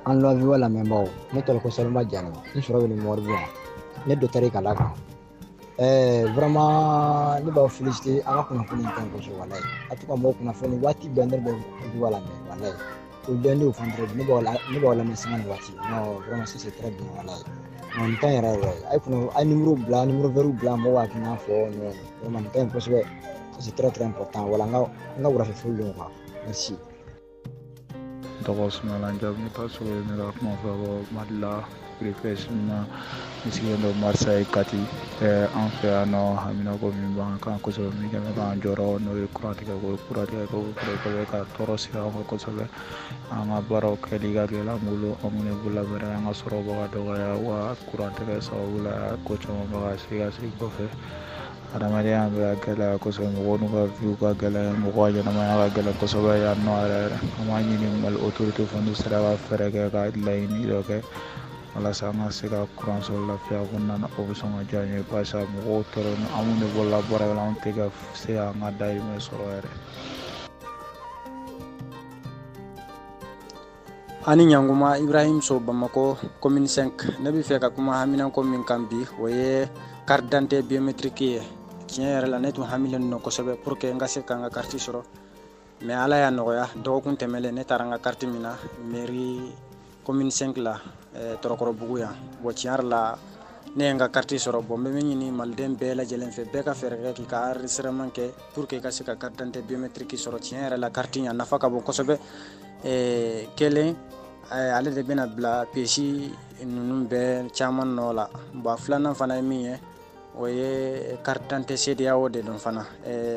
An la VOA lamɛnbaaw, ne tɔgɔ ko Salima Jalo, n sɔrɔ bɛ nin Moribo yan, ne dɔtɛri kala kan. Vraiment ne b'aw féliciter an ka kunnafoni in ka ɲi kosɛbɛ walayi. A to ka mɔgɔw kunnafoni waati bɛɛ ne bɛ VOA lamɛn walayi. O lundi au vendredi ne b'aw lamɛn sanga ni waati. Non, vraiment ça c'est très bien walayi. Non, nin ka ɲi yɛrɛ yɛrɛ. A ye kunnafoni, a ye numéro bila, numéro vert bila, mɔgɔw b'a hakilina fɔ. Non, vraiment nin ka ɲi kosɛbɛ. Ça c'est très très important. Wala n ka wulafɛ foli don quoi. Merci. Tɔgɔ Sumala Jamu, ne ka sɔrɔ ne ka kuma fɔ Mali la précisément ne sigilen don Marseille Kati. An fɛ yan nɔ haminako min b'an kan kosɛbɛ, min kɛn bɛ k'an jɔrɔ, n'o ye kurantigɛ ko ye. Kurantigɛ ko bɛ ka tɔɔrɔ sigi an kan kosɛbɛ. An ka baaraw kɛli ka gɛlɛn an bolo, an minnu ye bololabaara ye, an ka sɔrɔ bɛ ka dɔgɔya, wa kurantigɛ sababu la ko caman bɛ ka se ka segin kɔfɛ. Adamadenya bɛ ka gɛlɛya kosɛbɛ, mɔgɔw n'u ka vie ka gɛlɛn, mɔgɔw ka ɲɛnamaya ka gɛlɛn kosɛbɛ yan nɔ yɛrɛ yɛrɛ. An b'a ɲini Mali autorité fɛ n'u sera ka fɛɛrɛ kɛ ka laɲini dɔ kɛ walasa an ka se ka kuran sɔrɔ lafiya kɔnɔna na, o bɛ sɔn ka diya n ye, barisa mɔgɔw tɔɔrɔ ni an minnu bolola baara la, anw tɛ ka se k'an ka dahirimɛ sɔrɔ yɛrɛ. Ani ɲankuma, Ibrahim So, Bamakɔ commune 5. Ne bɛ fɛ ka kuma haminanko min kan bi, o ye carte d'identité biométrique ye. Tiɲɛ yɛrɛ la, ne tun hamilen don kosɛbɛ pour que n ka se ka n ka carte sɔrɔ, mais Ala y'a nɔgɔya, dɔgɔkun tɛmɛlen ne taara n ka carte min na mairie commune 5 la, Tɔrɔkɔrɔbugu yan. Bon, tiɲɛ yɛrɛ la, ne ye n ka carte sɔrɔ. Bon, n bɛ min ɲini maliden bɛɛ lajɛlen fɛ, bɛɛ ka fɛɛrɛ kɛ k'i ka enregistrement kɛ pour que i ka se ka carte d'identité biométrique sɔrɔ. Tiɲɛ yɛrɛ la, carte in a nafa ka bon kosɛbɛ. Kelen, ale de bɛna bila pièce ninnu bɛɛ caman nɔ la. Bon, a filanan fana ye min ye, o ye carte d'identité CEDEAO de don fana.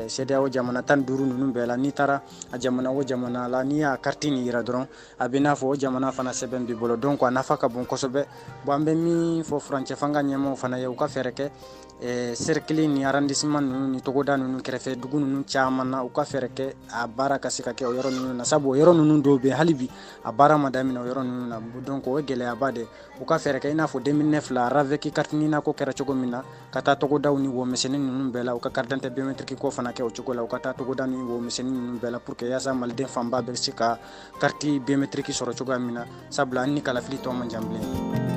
CEDEAO jamana 15 ninnu bɛɛ la, n'i taara a jamana o jamana la, n'i y'a carte nin yira dɔrɔn, a bɛ n'a fɔ o jamana fana sɛbɛn b'i bolo. Donc a nafa ka bon kosɛbɛ. Bon, an bɛ min fɔ furancɛ fanga ɲɛmaaw fana ye, u ka fɛɛrɛ kɛ cercle ni arrondissement ninnu ni togoda ninnu kɛrɛfɛ dugu ninnu caman na, u ka fɛɛrɛ kɛ a baara ka se ka kɛ o yɔrɔ ninnu na, sabu o yɔrɔ ninnu dɔw bɛ yen, hali bi a baara ma daminɛ o yɔrɔ ninnu na. Donc o ye gɛlɛyaba de ye. U ka fɛɛrɛ kɛ i n'a fɔ 2009 la RAVEC carte NINA ko kɛra cogo min na, ka taa togodaw ni womisɛnnin ninnu bɛɛ la, u ka carte d'identité biométrique ko fana kɛ o cogo la, u ka taa togoda ni womisɛnnin ninnu bɛɛ la pour que yaasa maliden fanba bɛ se ka carte biométrique sɔrɔ cogoya min na, sabula an ni kalafili tɔ man jan bilen.